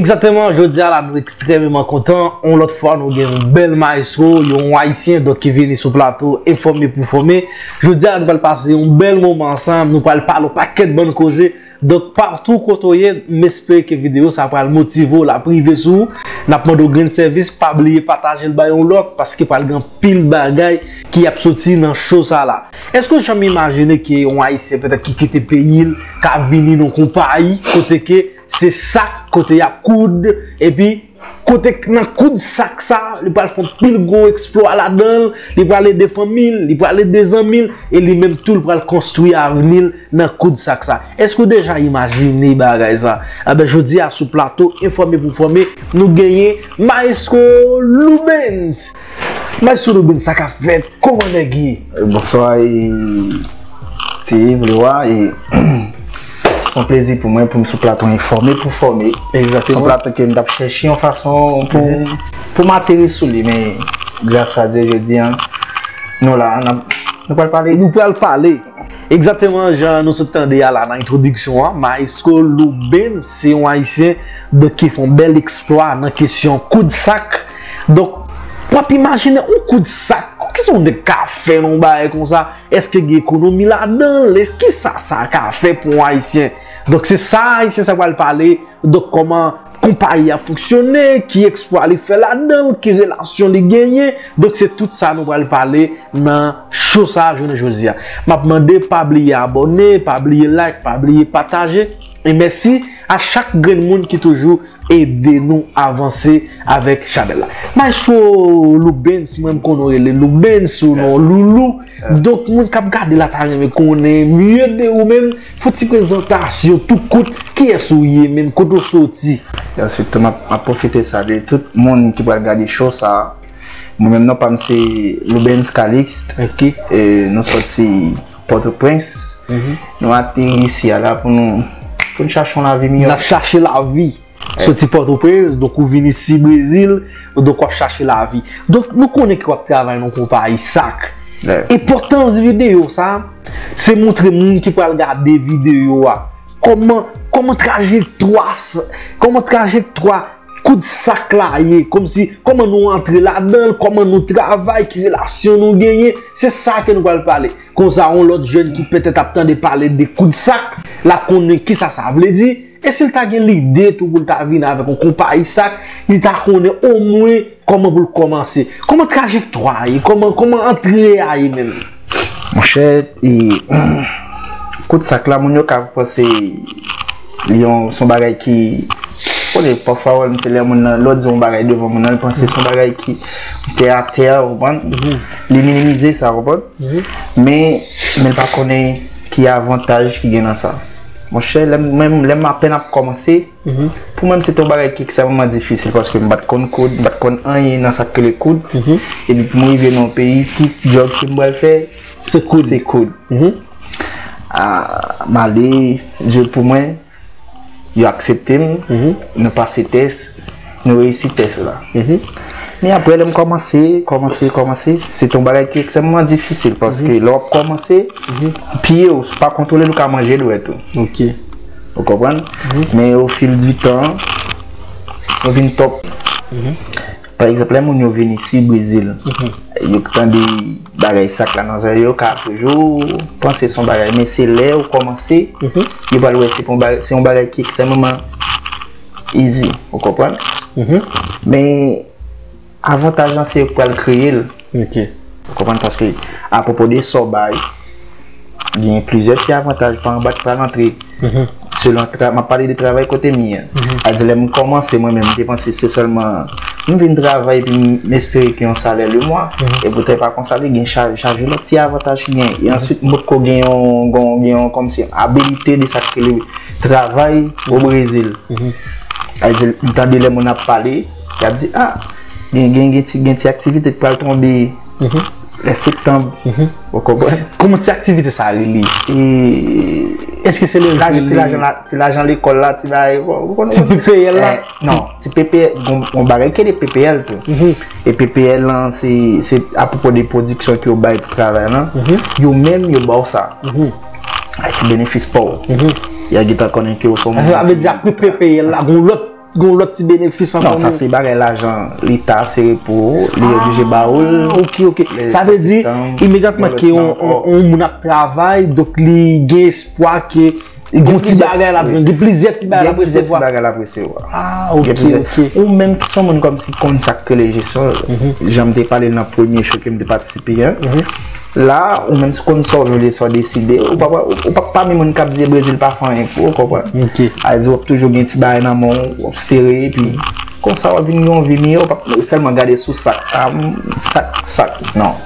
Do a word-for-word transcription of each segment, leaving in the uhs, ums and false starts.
Egzakteman, jodi a la nou ekstrèmeman kontan. Yon lòt fwa nou gen yon bèl maestro, yon ayisyen donk ki vini sou plato Enfòme pou Fòme. Jodi a la nou pral pase yon bèl moman ansanm, nou pral pale yon pakèt bann koze. Donk patou kote w ye, m espere ke videyo sa pral motive w, l ap rive sou ou. N ap mande w grenn sèvis, pa bliye pataje l bay yon lòt paske pral gen anpil bagay ki ap soti nan show sa la. Èske w janm imajine ke yon ayisyen petèt ki kite peyi l, ka vini nan konpayi kote ke se sak kote y ap koud, epi kote nan koud sak sa, li pral fè yon pil gwo eksplwa ladan l, li pral ede fanmi l, li pral ede zanmi l, e li menm tou l pral konstwi avni l nan koud sak sa. Èske w deja imajine bagay sa? Enben, jodi a sou plato Enfòme pou Fòme, nou genyen Maestro Loubens. Maestro Loubens, sa k ap fèt? Kòman nèg ye? Bonswa, e, Ti Yves Leroy, e, se yon plezi pou mwen pou m sou plato Enfòme pou Fòme. Se yon Egzakteman. Plato ke m t ap chèche yon fason pou, Mhm. pou m ateri sou li, men gras a Dye, jodi a, nou la, n ap, nou pral pale. Nou pral pale. Egzakteman jan nou sot tande a la nan entwodiksyon an, Maestro Loubens se yon ayisyen donk ki fè yon bèl eksplwa nan kesyon koud sak. Donk, w ap imajine yon koud sak, kisa yon nèg ka fè nan yon bagay konsa? Èske gen ekonomi ladan l? Kisa sa ka fè pou yon ayisyen? Donk, se sa ayisyen sa pral pale. Donk, kòman konpayi a fonksyone, ki eksplwa li fè ladan l, ki relasyon li genyen. Donk, se tout sa nou pral pale nan show sa a jounen jodi a. M ap mande pa bliye abòne, pa bliye like, pa bliye pataje. E mèsi a chak grenn moun ki toujou ede nou avanse avèk chanèl la. Maestro Loubens, mwen m konnen w rele Loubens, ou non Loulou. Donk, moun k ap gade la ta renmen konnen mye de ou menm. Fè ti prezantasyon tou kout. Kiyès ou ye menm? Kote w soti? Yo, sitou m ap, m ap pwofite salye tout moun ki pral gade show sa a. Mwen menm non pa m se Loubens Calixte. Ok. E nou soti Pòtoprens. Mhm. Nou ateri isi a la pou nou, pou n chache yon lavi miyò. N ap chache lavi. Soti Pòtoprens, donk ou vin isi Brezil, donk w ap chache lavi. Donk nou konnen ke w ap travay nan konpayi sak. Enpòtans videyo sa, se montre moun ki pral gade videyo a kòman, kòman trajektwa, kòman trajektwa koud sak la ye, kòmsi, kòman nou antre ladan l, kòman nou travay, ki relasyon nou genyen, se sa ke nou pral pale. Konsa, yon lòt jèn ki petèt ap tande pale de koud sak, l ap konnen kisa sa vle di. E si l ta gen lide tou pou l ta vin avèk yon konpayi sak, li ta konnen omwen kòman pou l kòmanse. Kòman trajektwa a ye? Kòman, kòman antre a ye menm? Monchè, e, koud sak la, moun yo ka panse li yon, se yon bagay ki, konnen, pafwa, wè, se lè moun nan, lè w di yon bagay devan moun nan, li panse se yon bagay ki tè atè, ou konprann? Li minimize sa, ou konprann? Men, men l pa konnen ki avantaj ki gen nan sa. Monchè, lè m, mwen, lè m apèn ap kòmanse, pou mwen, se te yon bagay ki ekstrèmeman difisil, paske m pa t konn koud, m pa t konn anyen nan sa k rele koud. Epi pou mwen rive nan yon peyi, ki djòb ke m pral fè? Se koud. Se koud. A, m ale, Dye pou mwen, yo aksepte m, nou pase tès, nou reyisi tès la. Men apre, lè m kòmanse, kòmanse, kòmanse, se te yon bagay ki ekstrèmeman difisil, paske lè w ap kòmanse, pye w, si w pa kontwole l, ou ka manje dwèt ou. Ok. Ou konprann? Men au fil du temps, ou vin top. Pa egzanp, lè moun yo vin isi Brezil, yo tande bagay sak la nan zòrèy yo, ka toujou panse se yon bagay, men se lè ou kòmanse, yo pral wè se pa yon bagay, se yon bagay ki ekstrèmeman easy, ou konprann? Men avantaj lan se yo k pral kreye l. Ok. Ou konprann? Paske apwopo de sa w bay, gen plizyè ti avantaj pa anba k pral antre. Selon tra-, m ap pale de travay kote m ye an. Sa di lè m kòmanse mwen menm, m te panse se sèlman m vin travay epi m espere gen yon salè lemwa. E poutèt pa konsa li gen chaj, chaj yon lòt ti avantaj ki gen. E answit, m potko gen yon, gen yon, gen yon kòmsi abilite de sa k rele travay o Brezil. Sa di, m tande lè moun ap pale, y ap di, a, gen, gen, gen ti, gen ti aktivite k pral tonbe lè septanm. Ou konprann? Kòman ti aktivite sa rele? E, èske se le lajan, ti lajan la, ti lajan lekòl la, ti bagay, ou konn, ti P P L la? Non, ti P P L, gon, gon bagay ki rele P P L tou. E P P L lan, se, se apwopo de pwodiksyon ke yo bay pou travay lan. Yo menm, yo ba w sa. Ay ti benefis pa w. Y a gentan konnen ke w se yon moun. Sa vle di apre P P L la, gon lòt gen yon lòt ti benefis ankò? Non, sa se bagay lajan Leta sere pou ou, li oblije ba ou l. Ok, ok. Sa vle di, imedyatman ke yon moun ap travay, donk li gen espwa ke gen yon ti bagay l ap jwenn, gen plizyè ti bagay l ap resevwa. Gen plizyè ti bagay l ap resevwa. Ah, ok, ok. Ou menm ki se yon moun kòmsi konn sa k rele jesyon, jan m te pale l nan premye show ke m te patisipe a. La, ou menm si w konn sa w vle, sa w deside, ou p ap, ou p ap pami moun k ap di Brezil pa fè anyen pou ou, ou konprann? Ok. A di w ap toujou gen ti bagay nan men w, w ap sere, epi konsa w ap vin gen yon vi miyò, w p ap sèlman gade sou sak, ah, sak, sak, non.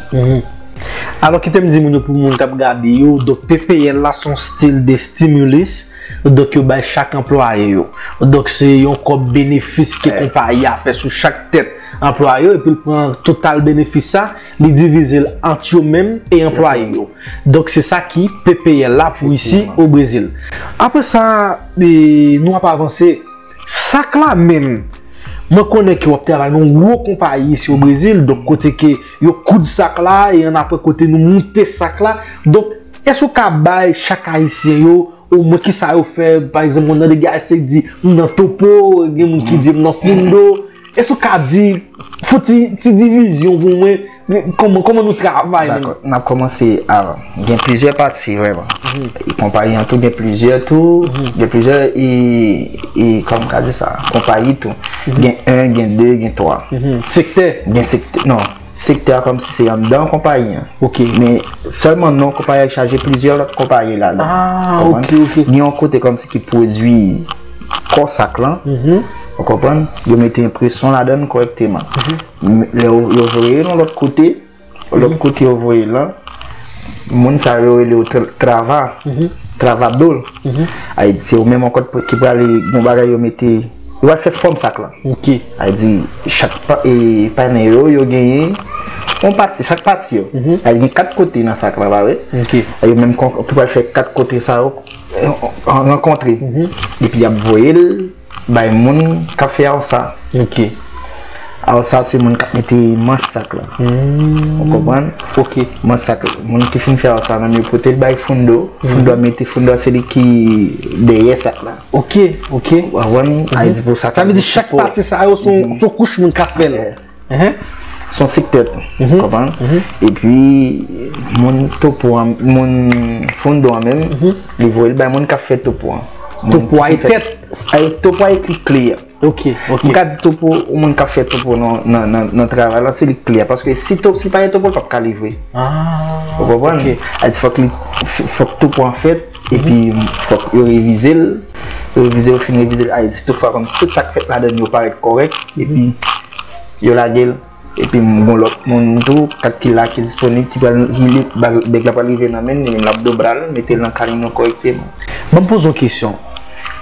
Alò, kite m di moun yo, pou moun k ap gade yo, donk P P L la se yon stil de stimulus, donk yo bay chak anplwaye yo. Donk se yon kòb benefis ke konpayi a fè sou chak tèt anplwaye yo, epi l pran total benefis sa, li divize l ant yo menm e anplwaye yo. Donk se sa ki P P L la pou isi o Brezil. Apre sa, e, nou ap avanse. Sak la menm, mwen konnen ke w ap travay nan yon gwo konpayi isi o Brezil, donk kote ke yo koud sak la, e annapre kote nou moute sak la. Donk, èske w ka bay chak Ayisyen yo, omwen kisa yo fè, pa egzanp, nan de Ayisyen ki di, m nan Topo, gen moun ki di, m nan Fundo. Èske w ka di, fè ti, ti divizyon pou mwen, kòman, kòman nou travay menm? Dakò, n ap kòmanse avan. Gen plizyè pati vrèman. E konpayi an tou gen plizyè tou, gen plizyè, e, e, kòman m ka di sa, konpayi tou. Gen en, gen de, gen twa. Sektè? Gen sektè, non. Sektè a kòmsi se anndan konpayi an. Ok. Men sèlman non konpayi a chaje plizyè lòt konpayi ladan. Ah, ok, ok. Gen yon kote kòmsi ki pwodui kò sak lan. Ou konprann? Yo mete enpresyon ladan l kòrèkteman. Lè yo, yo voye l yon lòt kote, lòt kote yo voye l lan, moun sa yo rele yo tra- trava, travadol. Ayiti, se yo menm ankò ki prale gon bagay yo mete, yo pral fè fòm sak lan. Ok. Ayiti, chak pa- e, panen yo, yo genyen yon pati, chak pati yo. Ayiti, gen kat kote nan sak lan, pa vre? Ok. Yo menm ki pral fè kat kote sa yo, rankontre. Epi y ap voye l bay moun k ap fè awsa. Ok. Awsa se moun k ap mete manch sak la. Ou konprann? Ok. Manch sak la. Moun ki fin fè awsa menm yo pote l bay Fundo. Fundo a mete, Fundo a se li ki dèyè sak la. Ok, ok. Ou konprann? Ayiti pou sa. Sa vle di chak pati sa yo se yon kouch moun k ap fè l. Se yon sektè tou, konprann? Epi, moun Topo an, moun Fundo an menm, li voye l bay moun k ap fè Topo an. Topo a e tèt? Topo a e ki kle a. Ok, ok. M ka di Topo, moun k ap fè Topo nan, nan, nan, nan travay la, se li k kle a. Paske si Topo, si pa gen Topo, l p ap ka livre. Ah, ok. Ou konprann? Ayiti, fòk li, fòk Topo an fèt, epi fòk yo revize l. Yo revize, yo fin revize l. Ayiti, si toutfwa kòmsi tout sa k fèt ladan l yo parèt kòrèk, epi yo lage l. Epi m gon lòt moun tou, kat ki la, ki disponib, ki pral, ki li, bag, bèg la pral rive nan men l, li menm l ap dobre l, mete l nan kalinon kòrèkteman. Ban m poze w kesyon.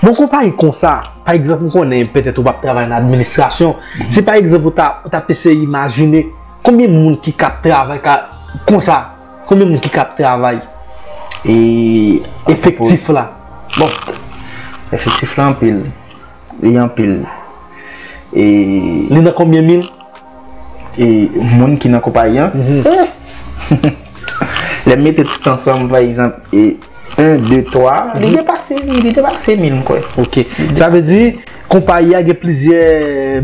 Nan konpayi konsa, pa egzanp, m konnen petèt ou p ap travay nan administrasyon. Si pa egzanp ou ta, ou t ap eseye imajine konbyen moun ki ka ap travay ka, konsa, konbyen moun ki ka ap travay? E efektif la? Bon, efektif la anpil. Li anpil. E li nan konbyen mil? E moun ki nan konpayi an? Lè m mete tout ansanm, pa egzanp, e en, de, twa, li depase, li depase mil, m kwè. Ok. Sa vle di, konpayi a gen plizyè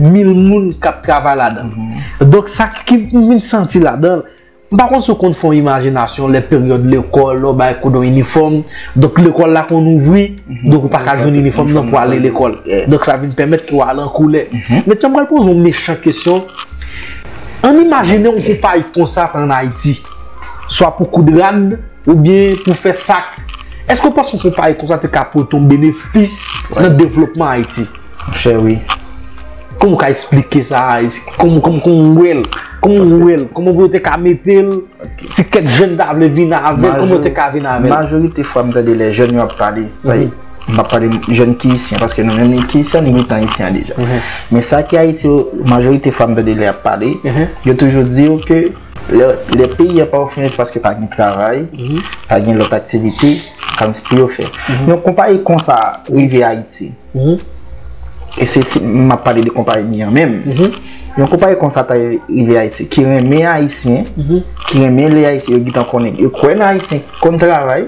mil moun k ap travay ladan. Donk, sa ki m vin santi ladan, m pa konn si w konn fè yon imajinasyon lè peryòd lekòl, lè w bay kou nan inifòm. Donk, lekòl la konn ouvri, donk ou pa ka jwenn inifòm nan pou ale lekòl. Donk, sa vin pèmèt ke w ale an koulè. Mentnan, m pral poze w yon mechan kesyon. Ann imajine yon konpayi konsa t ann Ayiti. Swa pou koud rad, oubyen pou fè sak. Èske w panse yon konpayi konsa te ka pote yon benefis nan devlopman Ayiti? Monchè, wi. Kòman w ka eksplike sa? Kòman, kòman, kòman w wè l? Kòman w wè l? Kòman w te ka mete l? Si kèk jèn ta vle vin avè l, kòman yo te ka vin avè l? Majorite fwa m tande lè jèn yo ap pale, m ap pale jèn ki isyen, paske nou menm ki isyen, nou mitan isyen deja. Men sa ki Ayiti yo, majorite fwa m tande lè y ap pale, yo toujou di w ke lè, lè peyi a pa ofri anyen, se paske pa gen travay, pa gen lòt aktivite, kòmsi pou yo fè. Yon konpayi konsa rive Ayiti, e se, se, m ap pale de konpayi an menm. Yon konpayi konsa ta rive Ayiti, ki renmen Ayisyen, ki renmen lè Ayisyen, yo gentan konnen, yo kwè nan Ayisyen, konn travay.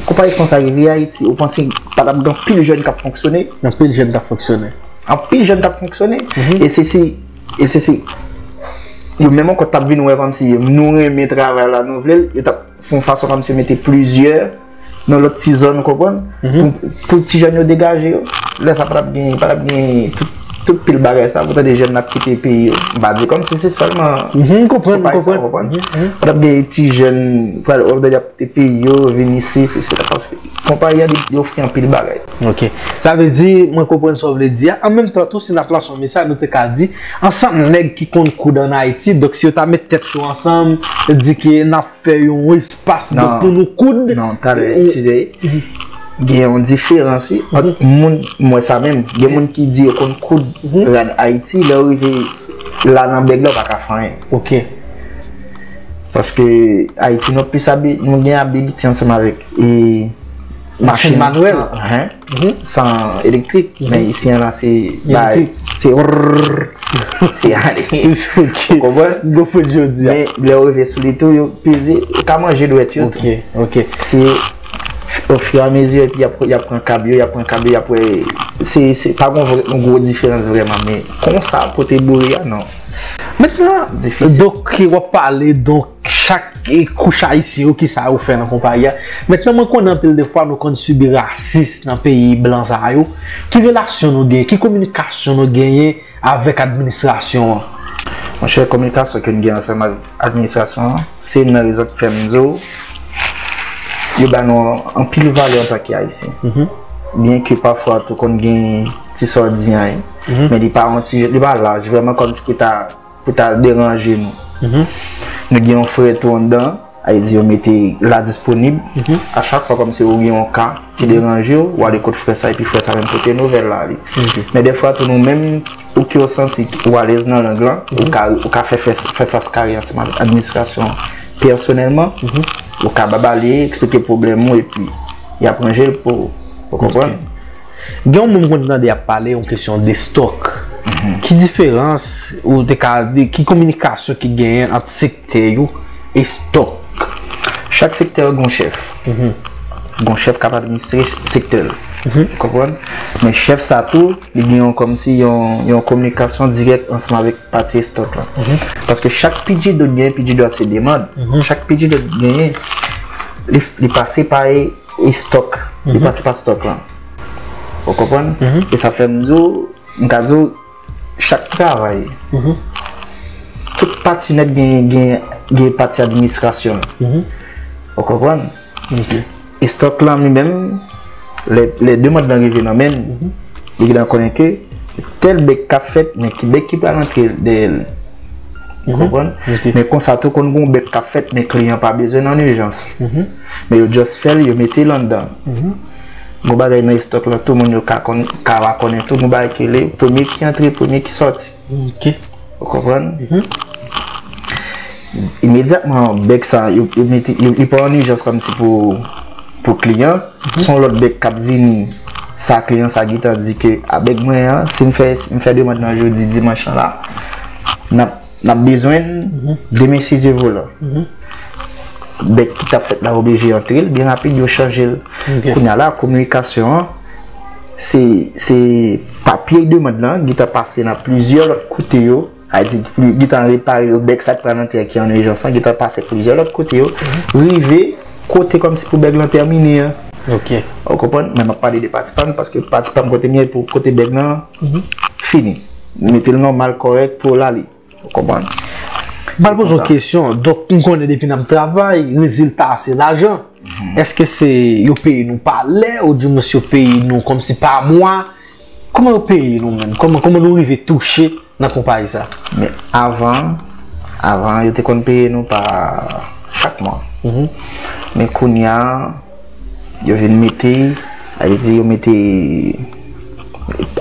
Konpayi konsa rive Ayiti, ou panse pa t ap gen anpil jèn k ap fonksyone? Anpil jèn t ap fonksyone. Anpil jèn t ap fonksyone. E se si, e se si yo menm ankò t ap vin wè kòmsi nou renmen travay la, nou vle l, yo t ap fè yon fason kòmsi yo mete plizyè nan lòt ti zòn, ou konprann? Pou, pou ti jèn yo degaje yo. Lè sa pa t ap gen, pa t ap gen tout, tout pil bagay sa, pou tande jèn ap kite peyi yo. M pa di kòmsi se sèlman Mhm, m konprann, m konprann. Pa t ap gen ti jèn pral, w ap tande ap kite peyi yo, vin isi, se, se paske konpayi a li, li ofri anpil bagay. Ok. Sa vle di, mwen konprann sa w vle di a. An menm tan tou, si n ap lanse yon mesaj, nou te ka di, ansanm nèg ki konn koud ann Ayiti, donk si yo ta met tèt yo ansanm, yo di ke n ap fè yon espas donk pou nou koud. Non, talè, eskize. Gen yon diferans, wi, ant moun, m wè sa menm. Gen moun ki di yo konn koud rad Ayiti, lè yo rive la nan bèg la, yo pa ka fè anyen. Ok. Paske Ayiti, nou plis abi, nou gen abilite ansanm avèk e, Machin machin manwèl. San, hein? San elektrik. Men isi an la, se bay, Elektrik. Se rrrr. Se ale. Ok. Ou konprann? Gwo fout jodi a. Men lè yo rive sou li tou, yo peze, yo ka manje dwèt yo tou. Ok, ok. Se ofiramezi, epi y ap, y ap pran kab yo, y ap pran kab yo, y ap wè. Se, se pa gon vre, yon gwo diferans vrèman, men konsa, kote boure a, non. Mentnan, Difisil. Donk, w ap pale, donk, chak e, kouch ayisyen yo, ki sa yo fè nan konpayi a. Mentnan, mwen konnen anpil de fwa nou konn sibi rasis nan peyi blan sa yo. Ki relasyon nou gen? Ki kominikasyon nou genyen avèk administrasyon an? Monchè, kominikasyon ke n gen ansanm avèk administrasyon an, se youn nan rezon k fè m di w, yo ba nou anpil valè antanke Ayisyen. Byenke pafwa tou konn gen ti sa w di anyen, men li pa yon ti, li pa laj vrèman kòmsi pou ta, pou ta deranje nou. Nou gen yon frè tou anndan, sa vle di yo mete la disponib. A chak fwa kòmsi ou gen yon ka ki deranje w, ou ale kot frè sa, epi frè sa menm pote nouvèl la li. Men dèfwa tou nou menm, ou ki w santi ou alèz nan lang lan, ou ka, ou ka fè, fè, fè fas kare ansanm avèk administrasyon an pèsonèlman, ou ka ba ba li, eksplike pwoblèm ou, epi y ap ranje l pou ou. Ou konprann? Gen yon moun mwen tande ap pale yon kesyon de stòk. Ki diferans ou te ka, de, ki kominikasyon ki genyen ant sektè yo e stòk? Chak sektè gen yon chèf. Gen yon chèf k ap administre sektè l. Ou konprann? Men chèf sa tou, li gen yon kòmsi yon, yon kominikasyon dirèk ansanm avèk pati estòk la. Paske chak pidjidot genyen, pidjidot se demann. Chak pidjidot genyen, li, li pase pa e, estòk. Li pase pa stòk lan. Ou konprann? E sa fè m di w, m ka di w, chak travay, tout pati nèt gen, gen, gen pati administrasyon l. Ou konprann? Estòk lan li menm, lè, lè demann lan rive nan men l, li gentan konnen ke tèl bèk k ap fèt, men ki bèk ki pral antre dèyè l. Ou konprann? Men konsa tou konn gen yon bèk k ap fèt, men kliyan pa bezwen l an ijans. Men yo just fè l, yo mete l anndan. Gon bagay nan estòk lan, tout moun yo ka konn, ka va konnen tou, gon bagay ki rele premye ki antre, premye ki sòti. Ok. Ou konprann? Imedyatman, bèk sa, yo, yo mete, yo, li pa an ijans kòmsi pou, pou kliyan. Se yon lòt bèk k ap vini, sa kliyan sa gentan di ke, a bèk mwen an, si m fè, m fè demann nan jodi, dimanch lan la, n ap, n ap bezwen l demen si Dye vle. Bèk ki t ap fèt la oblije antre l, byen rapid, yo chanje l. Kounye a la, kominikasyon an, se, se papye demann lan, gentan pase nan plizyè lòt kote yo, sa vle di, gentan repare yo, bèk sa k pral antre a ki an ijans lan, gentan pase plizyè lòt kote yo, rive kote kòmsi pou bèk lan tèmine an. Ok. Ou konprann? Men m ap pale de pati pa m, paske pati pa m kote m ye pou kote bèk lan fini. Mete l nòmal, kòrèk pou l ale. Ou konprann? M pral poze yon kesyon. Donk, m konnen depi n ap travay, rezilta a se lajan. Èske se yo peye nou pa lè, oudimwens yo peye nou kòmsi pa mwa? Kòman yo peye nou menm? Kòman, kòman nou rive touche nan konpayi sa? Men avan, avan yo te konn peye nou pa chak mwa. Men kounye a, yo vin mete, sa vle di yo mete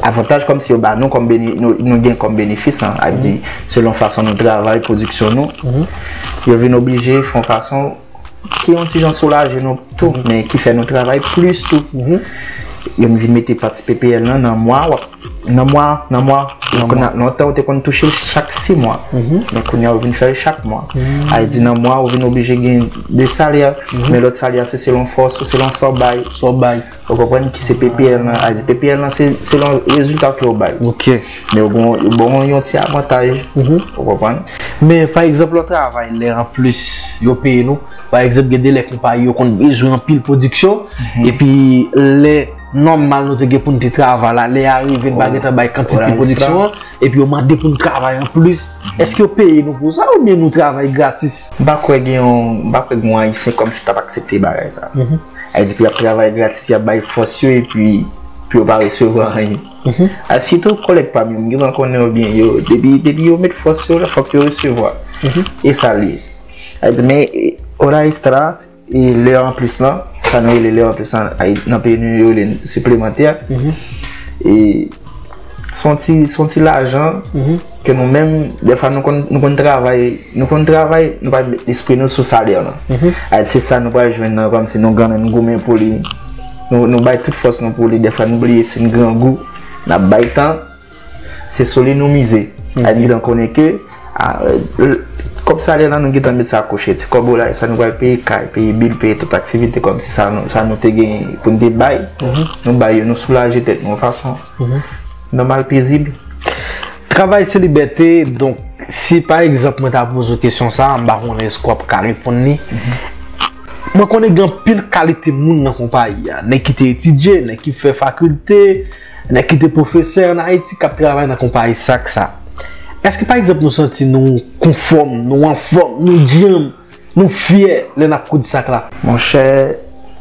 avantaj kòmsi yo ba nou kòm bene-, nou, nou gen kòm benefis, an, sa vle di selon fason nou travay, pwodiksyon nou, yo vin oblije fè yon fason ki yon ti jan soulaje nou tou, men ki fè nou travay plis tou. Yo vin mete pati P P L lan nan mwa, w ap, nan mwa, nan mwa. Nan mwa. Lontan, ou te konn touche l chak sis mwa. Men kounye a, ou vin fè l chak mwa. Sa vle di, nan mwa, ou vin oblije gen de salè, men lòt salè a, se selon fòs ou, selon sa w bay. Sa w bay. Ou konprann ki se P P L lan. Sa vle di, P P L lan, se selon rezilta ke w bay. Ok. Men yo gon, yo bon yon ti avantaj. Ou konprann? Men, pa egzanp, lè w travay, lè anplis, yo peye nou. Pa egzanp, gen de lè konpayi yo konn bezwen anpil pwodiksyon, epi lè nòmal nou te gen pou n te travay la, lè a rive, n pa gentan bay kantite pwodiksyon an, epi yo mande pou n travay anplis. Èske yo peye nou pou sa oubyen nou travay gratis? M pa kwè gen yon, m pa kwè gen yon Ayisyen kòmsi k ap aksepte bagay sa. Sa vle di pou y ap travay gratis, y ap bay fòs yo, epi pou yo pa resevwa anyen. A, sitou kòlèg pa m yo, m gentan konnen yo byen, yo, depi, depi yo met fòs yo la, fòk yo resevwa. E sa l ye. Sa vle di, men, e, hora extra, e lè anplis lan, sa nou rele lè anplis lan, ay, nan peyi nou, yo rele l siplemantè. E se yon ti, se yon ti lajan ke nou menm, dèfwa nou konn, nou konn travay, nou konn travay, nou pa met lespri nou sou salè lan. Ay, se sa nou pral jwenn nan, kòmsi nou gannè, nou goumen pou li. Nou, nou bay tout fòs nou pou li. Dèfwa nou bliye si n grangou, n ap bay tan. Se sou li nou mize. Ay, nou gentan konnen ke, a, l-, kòb salè lan, nou gentan met sa koche. Ti kòb ou la, sa nou pral peye kay, peye bil, peye tout aktivite kòmsi sa nou, sa nou te gen pou n te bay. Nou bay yo, nou soulaje tèt nou yon fason nòmal, pezib. Travay se libète, donk, si pa egzanp mwen ta poze w kesyon sa a, m pa konnen èske w ap ka reponn li. Mwen konnen gen anpil kalite moun nan konpayi a. Nèg ki te etidye, nèg ki fè fakilte, nèg ki te pwofesè ann Ayiti k ap travay nan konpayi sak sa. Èske, pa egzanp, nou santi nou konfòm, nou anfòm, nou djanm, nou fyè lè n ap koud sak la? Monchè,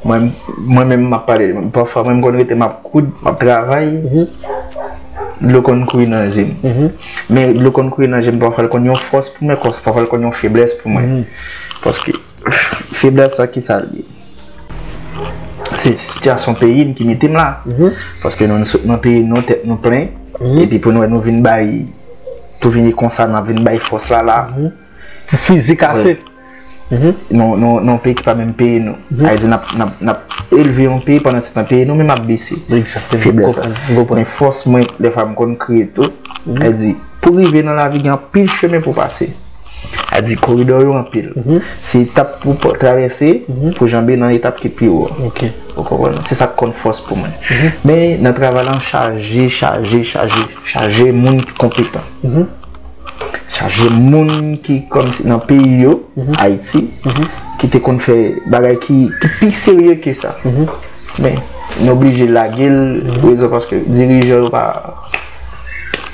mwen, mwen menm m ap pale, pafwa mwen m konn rete m ap koud, m ap travay, dlo konn kouri nan je m. Men dlo konn kouri nan je m, pafwa l konn yon fòs pou mwen, pafwa l konn yon feblès pou mwen. Paske feblès sa, ki sa l ye? Se sitiyasyon peyi n ki mete m la. Paske nou, nou sot nan peyi nou, tèt nou plen. Epi pou nou wè nou vin bay, tou vini konsa, n ap vin bay fòs la la. Pou fizik ase. Non, non, non, peyi ki pa menm peyi nou. Sa vle di n ap, n ap, n ap elve yon peyi pandan se tan peyi nou menm ap bese. Egzakteman. Feblès la. M konprann, m konprann. Men fòs mwen, dèfwa m konn kriye tou. Sa vle di, pou rive nan lavi, gen anpil chemen pou pase. Sa vle di, koridò yo anpil. Se etap pou pa travèse, pou janbe nan etap ki pi wo a. Ok. Ou konprann? Se sa k konn fòs pou mwen. Men nan travay la, chaje, chaje, chaje, chaje moun ki konpetan. Chaje moun ki kòmsi nan peyi yo, Ayiti, ki te konn fè bagay ki, ki pi serye ke sa. Men, nou oblije lage l, rezon paske dirijan yo pa,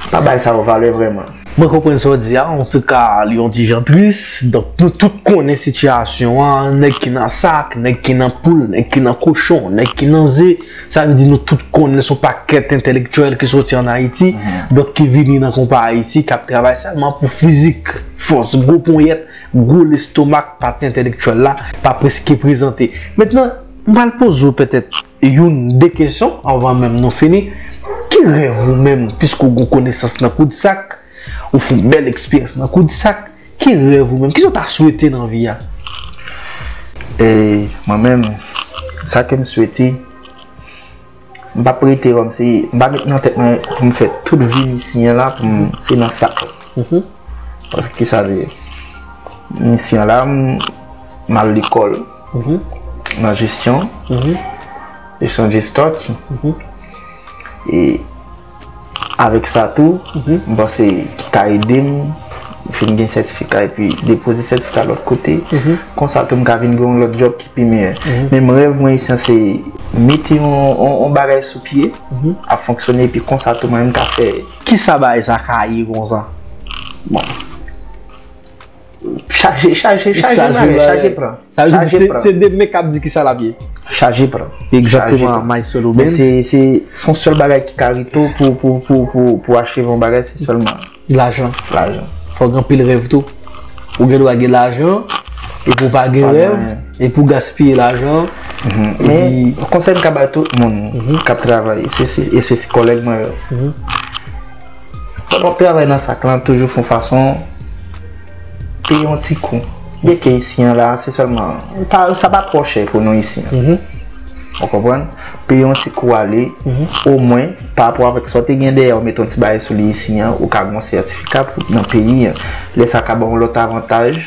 pa bay sa yo valè vrèman. Mwen konprann sa w di a, antouka, li yon ti jan tris. Donk, nou tout konnen sitiyasyon an, nèg ki nan sak, nèg ki nan poul, nèg ki nan kochon, nèg ki nan ze, Sa vle di nou tout konnen se yon pakèt entèlektyèl ki soti ann Ayiti, donk ki vini nan konpayi isi, k ap travay sèlman pou fizik, fòs, gwo ponyèt, gwo lestomak, pati entèlektyèl la pa prèske prezante. Mentnan, m pral poze w petèt youn, de kesyon anvan menm nou fini. Ki rèv ou menm, piske w gen konesans nan koudsak, ou fè yon bèl eksperyans nan koudsak, ki rèv ou menm? Kisa w ta swete nan vi a? E mwen menm, sa ke m swete, m p ap rete kòmsi, m pa met nan tèt mwen pou m fè tout vi m isi an la, pou m, se nan sak. Paske ki sa vle? M isi an la, m, m al lekòl nan jesyon, jesyon de stòk. E avèk sa tou, m panse ki ka ede m fin gen sètifika epi depoze sètifika lòt kote. Konsa tou, m ka vin gen yon lòt djòb ki pi meyè. Men m rèv mwen isi an se mete yon, yon, yon bagay sou pye, ap fonksyone, epi konsa tou mwen menm ka fè. Kisa bagay sa ka ye konsa? Bon. Chaje, chaje, chaje bagay, chaje pran. Sa vle di se, se demen k ap di kisa l ap ye. Chaje pran. Egzakteman, Maestro Loubens. Men se, se, se yon sèl bagay ki ka rete w pou, pou, pou, pou, pou acheve yon bagay, se sèlman lajan. Lajan. Fò w gen anpil rèv tou. Ou gen dwa gen lajan, epi w pa gen rèv, epi w gaspiye lajan. Men, konsèy m ka bay tout moun k ap travay, e se, se, e se, se kòlèg mwen yo. Pandan w ap travay nan sak lan, toujou fè yon fason peye yon ti kou. Byenke isi an la, se sèlman, pa, sa pa twò chè pou nou isi an. Ou konprann? Peye yon ti kou ale, omwen, pa rapò avèk sa w te gen dèyè, ou mete yon ti bagay sou li isi an, ou ka gen yon sètifika pou nan peyi an. Lè sa ka ba w yon lòt avantaj,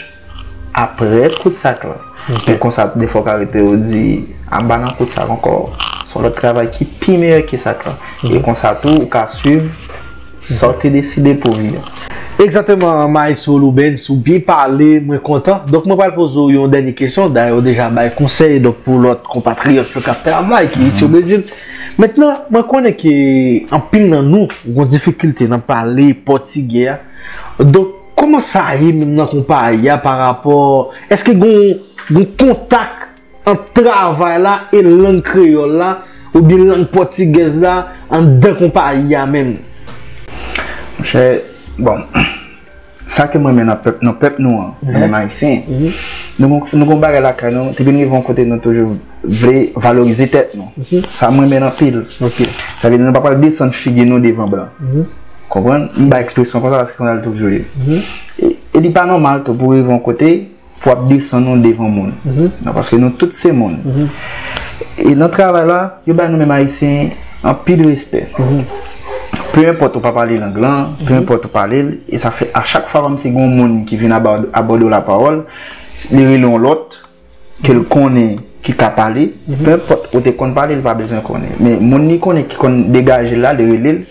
apre kout sak lan. E konsa, defwa w ka rete ou di, "A m pa nan kout sak ankò." Se yon lòt travay ki pi meyè ke sak lan. E konsa tou, ou ka swiv sa w te deside pou vi an. Egzakteman, Maestro Loubens, ou byen pale, mwen kontan. Donk, mwen pral poze w yon dènye kesyon. Dayè, ou deja bay konsèy, donk, pou lòt konpatriyòt yo k ap travay, ki isi o Brezil. Mentnan, mwen konnen ke anpil nan nou gon difikilte nan pale pòtigè a. Donk, kòman sa ye menm nan konpayi a pa rapò, èske gon, gon kontak ant travay la e lang kreyòl la, oubyen lang pòtigèz la, anndan konpayi a menm? Monchè, bon, sa ke mwen renmen nan pèp, nan pèp nou an, nan menm ayisyen, nou gon, nou gon bagay lakay nou, te vin rive yon kote nou toujou vle valorize tèt nou. Sa mwen renmen anpil. Sa vle di nou pa pral desann figi nou devan blan. Konprann? M bay ekspresyon konsa paske konsa l toujou ye. E, e li pa nòmal tou pou rive yon kote pou ap desann nou devan moun. Non, paske nou tout se moun. E nan travay la, yo bay nou menm ayisyen anpil respè. Pe enpòt ou pa pale lang lan, pe enpòt ou pale l, e sa fè a chak fwa kòmsi gen yon moun ki vin abò-, abòde w lapawòl, li rele yon lòt, ke l konnen ki ka pale, pe enpòt ou te konn pale, li pa bezwen konnen. Men moun li konnen ki konn degaje l la, li rele l,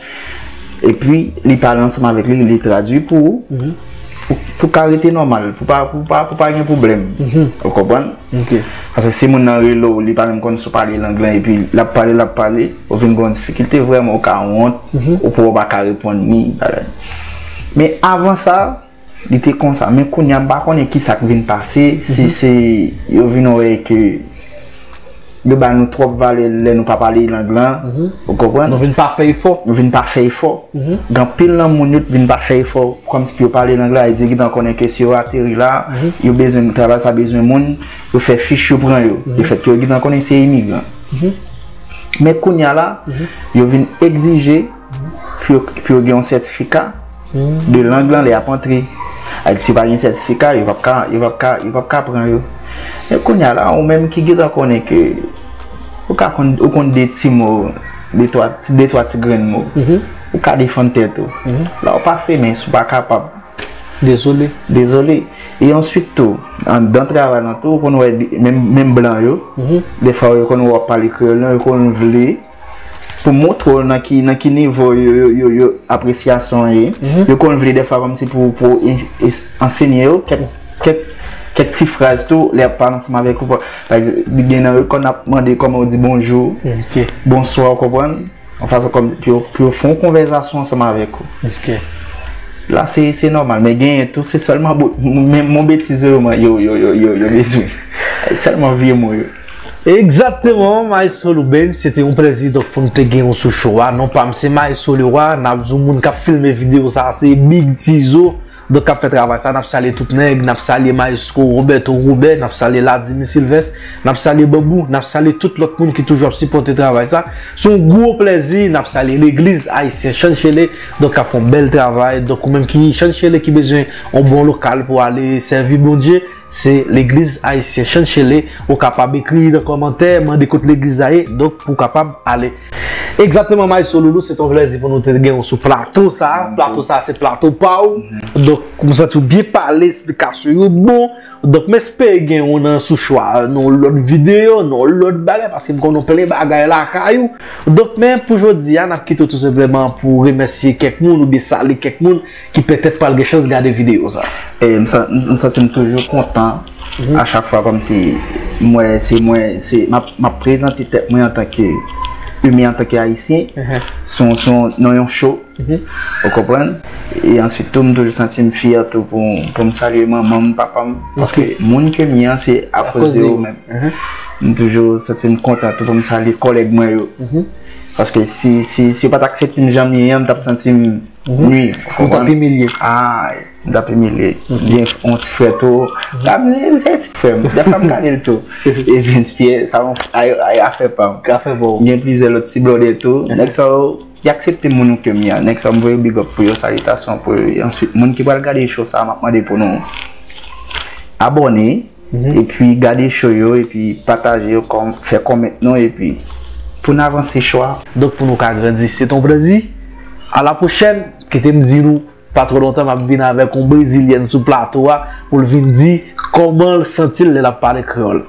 epi li pale ansanm avèk li, li tradui pou ou, pou, pou ka rete nòmal, pou pa, pou pa, pou pa gen pwoblèm. Ou konprann? Paske si moun nan rele w, li pa menm konn si w pale lang lan, epi l ap pale, l ap pale, ou vin gen yon difikilte, vrèman, ou ka wont, ou pou w pa ka reponn li, bagay. Men avan sa, li te konsa. Men kounye a, m pa konnen kisa k vin pase, si se yo vin wè ke yo ba nou twòp valè lè nou pa pale lang lan, ou konprann? Nou vin pa fè efò. Nou vin pa fè efò. Gen anpil nan moun yo vin pa fè efò, kòmsi pou yo pale lang lan, e di yo gentan konnen ke si yo ateri la, yo bezwen, travay sa bezwen moun, yo fè fich, yo pran yo. Lefètke yo gentan konnen se imigran. Men kounye a la, yo vin egzije pou yo, pou yo gen yon sètifika de lang lan lè y ap antre. Ak si yo pa gen sètifika, yo p ap ka, yo p ap ka, yo p ap ka pran yo. Men kounye a la, ou menm ki gentan konnen ke ou ka konn, ou konn de ti mo, de twa, de twa ti grenn mo, ou ka defann tèt ou. La, ou pase men, si w pa kapab, dezole. Dezole. E answit tou, anndan travay lan tou, ou konn wè menm, menm blan yo, defwa yo konn wè w ap pale kreyòl lan, yo konn vle pou montre w nan ki, nan ki nivo yo, yo, yo, yo apresyasyon an ye. Yo konn vle defwa kòmsi pou, pou en-, es-, ansenye yo kèk, kèk, kèk ti fraz tou, lè y ap pale ansanm avèk ou. Pa, pa egzanp, gen nan yo konn ap mande kòman w di bonjou, bonswa, ou konprann? Yon fason kòm pou yo, pou yo fè yon konvèzasyon ansanm avèk ou. La, se, se nòmal, men genyen tou, se sèlman bo-, men, men betize yo, yo, yo, yo, yo, yo bezwen. Sèlman vye mo yo. Egzakteman, Maestro Loubens, se te yon plèzi, donk, pou n te gen w sou show a. Non pa m, se Maestro Leroy, n ap di w moun k ap filme videyo sa a, se Big Tizo. Donk, k ap fè travay sa, n ap salye tout nèg, n ap salye Maestro Roberto Robert, n ap salye Ladimi Sylvestre, n ap salye Bambou, n ap salye tout lòt moun ki toujou ap sipòte travay sa. Se yon gwo plèzi, n ap salye legliz ayisyen Chan Chele, donk, k ap fè yon bèl travay. Donk, ou menm ki Chan Chele ki bezwen yon bon lokal pou ale sèvi Bondye, se legliz ayisyen Chan Chele. Ou kapab ekri nan kòmantè, mande kot legliz la ye, donk, pou w kapab ale. Egzakteman, Maestro Loulou, se te yon plèzi pou nou te gen w sou plato sa a. Plato sa a, se plato pa w. Donk, m santi w byen pale, esplikasyon yo bon. Donk, m espere gen w nan sou show a, nan yon lòt videyo, nan yon lòt bagay, paske m konnen w plen bagay lakay ou. Donk, men pou jodi a, n ap kite w tou senpleman pou remèsye kèk moun oubyen salye kèk moun ki petèt pral gen chans gade videyo sa. E m sa-, m santi m toujou kontan a chak fwa kòmsi m wè se mwen, se, m ap, m ap prezante tèt mwen antanke imen, antanke ayisyen, sou, sou, nan yon show. Ou konprann? E answit tou, m toujou santi m fyè tou pou, pou m salye manman m, papa m, paske moun ke m ye an, se akoz de yo menm. M toujou santi m kontan tou pou m salye kòlèg mwen yo. Paske si, si, si yo pa t aksepte m jan m ye an, m t ap santi m nwi. Ou t ap imilye. Ah, m t ap imilye. Gen yon ti frè tou. M se ti frè m. Dèfwa m gade l tou. E Vince Pierre, sa yon ay, ay afè pa m. Afè pa w. Gen plizyè lòt ti blòdè tou. Nèg sa yo, y aksepte moun ke m ye a. Nèg sa yo, m voye big up pou yo, salitasyon pou yo. E answit, moun ki pral gade show sa, m ap mande pou nou abòne. Epi gade show yo, epi pataje yo, fè comment nou, epi pou n avanse show a. Donk pou nou ka grandi, se ton plezi. A la pwochèn, kite m di nou, pa twò lontan m ap vin avèk yon brezilyèn sou plato a pou l vin di kòman l santi l lè l ap pale kreyòl.